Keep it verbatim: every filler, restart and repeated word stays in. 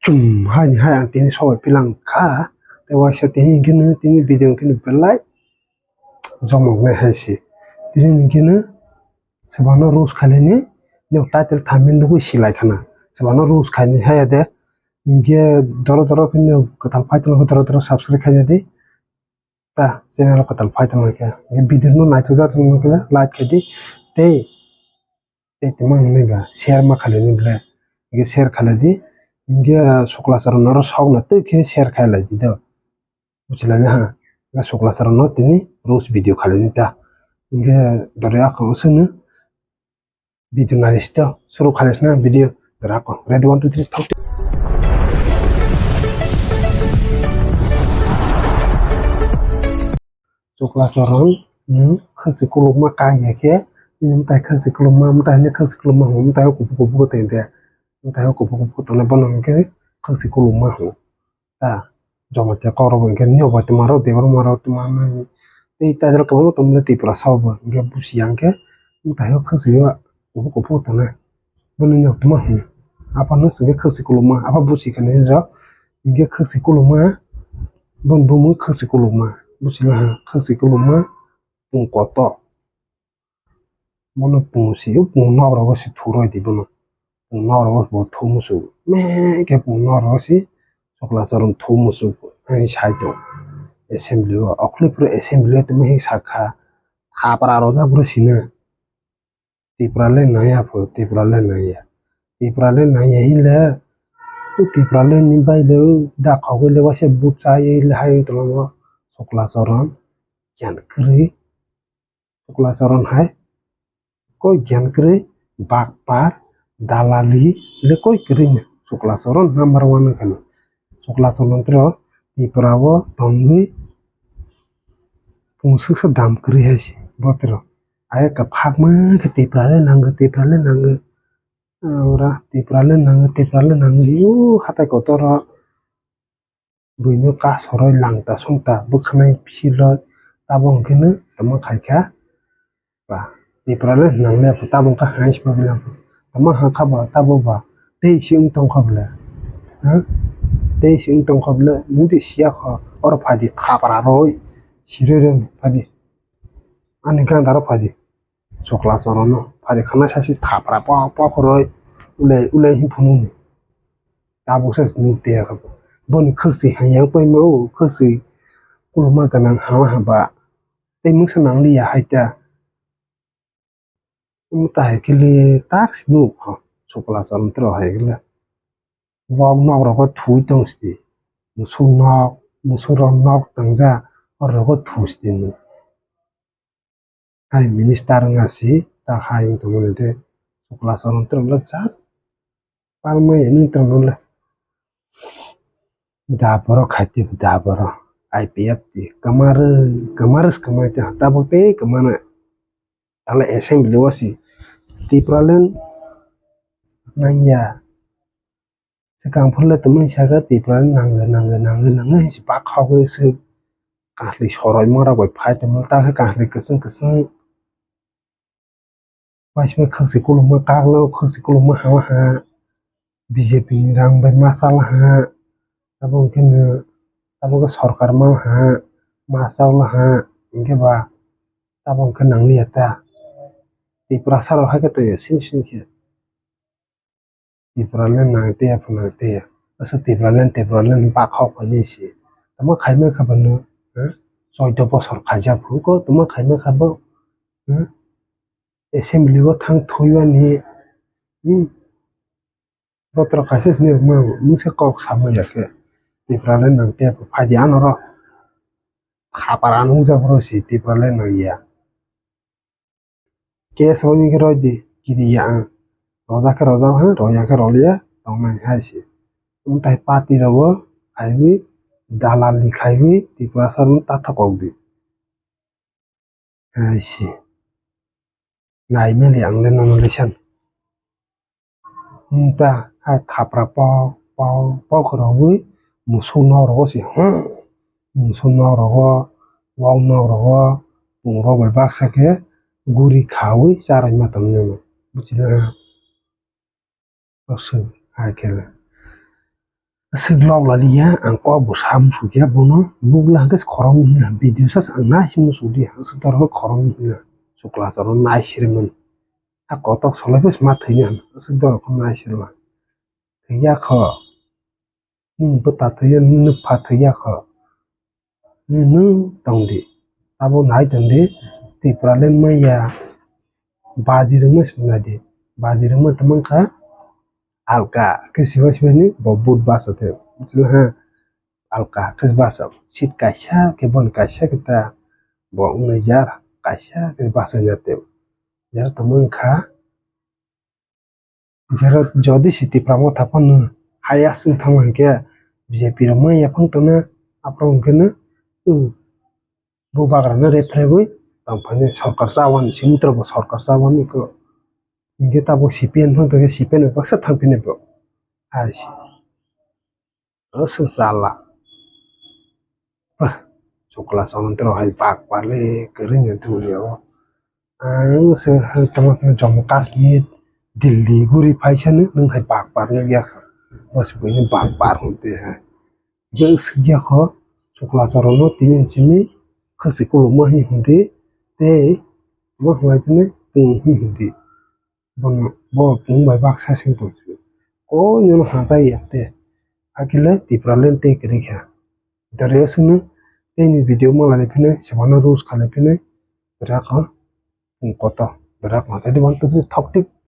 Chum, hai ni hai ang tini sobai pilang kha. Tei waisa tini hwnkhe no tini video hwnkhe no belai jomok nai hai se. Tini hwnkhe no swbangno roast khainani, no title thumbnail nugwi silai khana. Swbangno roast khainai hai de. Hwnkhe doro doro khe no kwtal phai tongkha, doro doro subscribe khaina di. Ta channel o kwtal phai tongkha. Hwnkhe video no naithok jak tongkha like khai di. Tei tei tongma hwnwi ba share ma khailai ni ble. Hwnkhe share khailai di. Hwnkhe, ah, Sukla Charan oro sok no twi khe share khailai di do. Buchilai ha. Hwnkhe Sukla Charan no tini roast video khailai ni ta. Hwnkhe dori akhong swnwi video nai sito. Suru khailai sna video dori akhong. Ready, one, two, three, start. Sukla Charan, nwng khwlsi kulukma kang ya khe, nini mwtai khwlsi kulukma, mwtai hwnwi khwlsi kulukma hwn, mwtai o kuphur kuphur tong de, mwtai o kuphur kuphur tongnai bono hwnkhe khwlsi kulukma hwn. Ta, Jamatia kokrok bo hwnkhe nini bai tongmarok, Debbarmarok tongma nai, tei title kwbangma tongmani Tiprasa o bo hwnkhe buchi ya hwnkhe, mwtai o khwlsi o kuphur kuphur tongnai. Bono nok tongma hwn. Aphano swngkhe khwlsi kulukma. Apha buchi kha nini rok. Hinkhe khwlsi kulukma. Boni bumung khwlsi kulukma. Buchi laha khwlsi kulukma. Pung kotor. Bono pung si o pung nok rogo se thuroi di bono. Pung nok rogo bo thu musu. Me khe pung nok rogo se Sukla Charan thu musu. Ani sai tong. Assembly o. Okhli phuru assembly o tongma hi sakha. Khapra rojak phuru sina. Tipraland nangya pho, Tipraland nangya. Tipraland nangya hinle, o Tipraland ni baile o da khogwi le waisa buchai le hai wng tongma Sukla Charan, giyan kwrwi. Sukla Charan hai koi giyan kwrwi, bakpar, dalali le koi kwrwi no. Sukla Charan number one wngkha no. Sukla Charan tro Tripura o tongwi pungsuksa dam kwrwi hai se botro. Ai kwphakma khe Tipraland nango, Tipraland nango. Ora Tipraland nango, Tipraland nango. Yo hatai kotor o buino kasoroi langta songta bwkhanai bisingo tabok hwnkhe no tamo khaikha. Ba, Tipraland nangle pho tabok kha hai se bilang. Tamo hakha ba tabok ba tei se wng tongkha bwle. Ha? Tei se wng tongkha bwle. Nwng tei siya kho. Oro phai di khapra roi. Siroi roi phai di. Ani ganda ro phai di. Sukla Charan no phai di khana sasi khapra pok pok roi. Ulai ulai hin phunuk ni. Tabuk sa nuk te kha. Boni khwksi hayang paima o khwksi. Kulma ganang hala haba. Tei mungsa nangliya hai ta. Omo ta hai khe le tak simi nukha Sukla Charan tro hai khe le. Wak nok rogo thwi tong sidi. Musuk nok, musuk rok nok tangja, o rogo thwi sidi nw. Hai minister wngya si, ta hai wng tongmani de. Sukla Charan tro le jat. Palmai ani tongmani le. Da borok khai twi da borok. I P F T. Kwmarwi, kwmarwi, kwmarwi twi tabuk tei kwmana. Tala assembly o si Tipraland nangya. Swkang phole tongmani saka Tipraland nangwi, nangwi, nangwi, nangwi hinsi bakhogwi se kahli soroi mora bai phai tongmani. Ta khe kahli kwchwng, kwchwng. Waisima khwksi kulukma kaglo, khwksi kulukma hama ha. B J P ni rang bai ma chalaha. Abo hwnkhe no, abo khe sorkar ma ha, ma chalaha. Hinkhe ba, abo hwnkhe nangliya ta. Tiprasa rok hai khe tongya sini sini khe. Tipraland nang tiya phano tiya. Asa Tipraland, Tipraland bakhok phai nai si. Tamo khaima kha bano, ha? Choido bosor khaijak phuru ko, tamo khaima kha bo, ha? Assembly o thang thwiwani, hmm? Botro kaisa sini rwma mungsa kok samaya khe. Tipraland nang tiya phai di anoro. Khapara nukjak phuru si Tipraland nang ya. Case roni khe roi di, kiri ya ang. Roja khe roja ha, roya khe roliya, tongnai hai se. Mwtai party rogo khaiwi, dalal ni khaiwi, Tiprasa rok tathok kok di. Hai se. Nai meli ang le nono lisan. Wngta hai khapra pok pok pok rogwi musuk nok rogo se, hmm, musuk nok rogo, wak nok rogo, pungrok bai baksa khe guri khaui charaima tongmani, buchina? Aswk hai khe le. Aswk lok laliya, ang kok bo sam sukya bono, nukla hwnkhe khoroknwi hwnna, video sa ang nai simi sukdi, aswk dorok khoroknwi hwnna, chukla choro nai siriman. A kotok solai phai ma thwina, aswk dorok nai sirma. Thwiya kho, nini bwta thwiya, nini pha thwiya kho. Nini nwng tongdi, abo nai tongdi, Tipraland manya baji rwngma swnadi, baji rwngma tongmani kha. Alka khe sibai sibai ni bo vote basa the. Buchila ha, alka khe basa. Seat kaisa khe bon kaisa khe ta bo wngnai jar kaisa khe basa nya te. Jar tongma wngkha. Jera jodi si Tipra Motha phano highest wng thangma hinkhe B J P rok mai yaphang tongna aphro hinkhe no, uh, bo bagra no rephrebwi tongphani sorkar chabani simi tor bo sorkar chabani ko. Hinkhe tabuk C P M thang tongkhe C P M bai baksa thangphini bo. Hai se. Aswk chala. Bah, chukla chongrok hai bak parle kwrwngni dulio. Ang se tongma Jammu Kashmir, Delhi guri phaisani nwng hai bak parle yakha. Bos buini bak par hwnte hai. Aswk yakho chukla chorokno tini simi khasi kulukma hi hwnde tei bo hwnbai phano tong hi hwnde. Bono bo pung bai baksa se tongphio. Koi nono hachai ya te. Hakhe le Tipraland tei kwrwi kha. Dare aswkno teini video malani phino sebano rules khalai phino bwrakha pung koto. Bwrakha tei one two three thoktik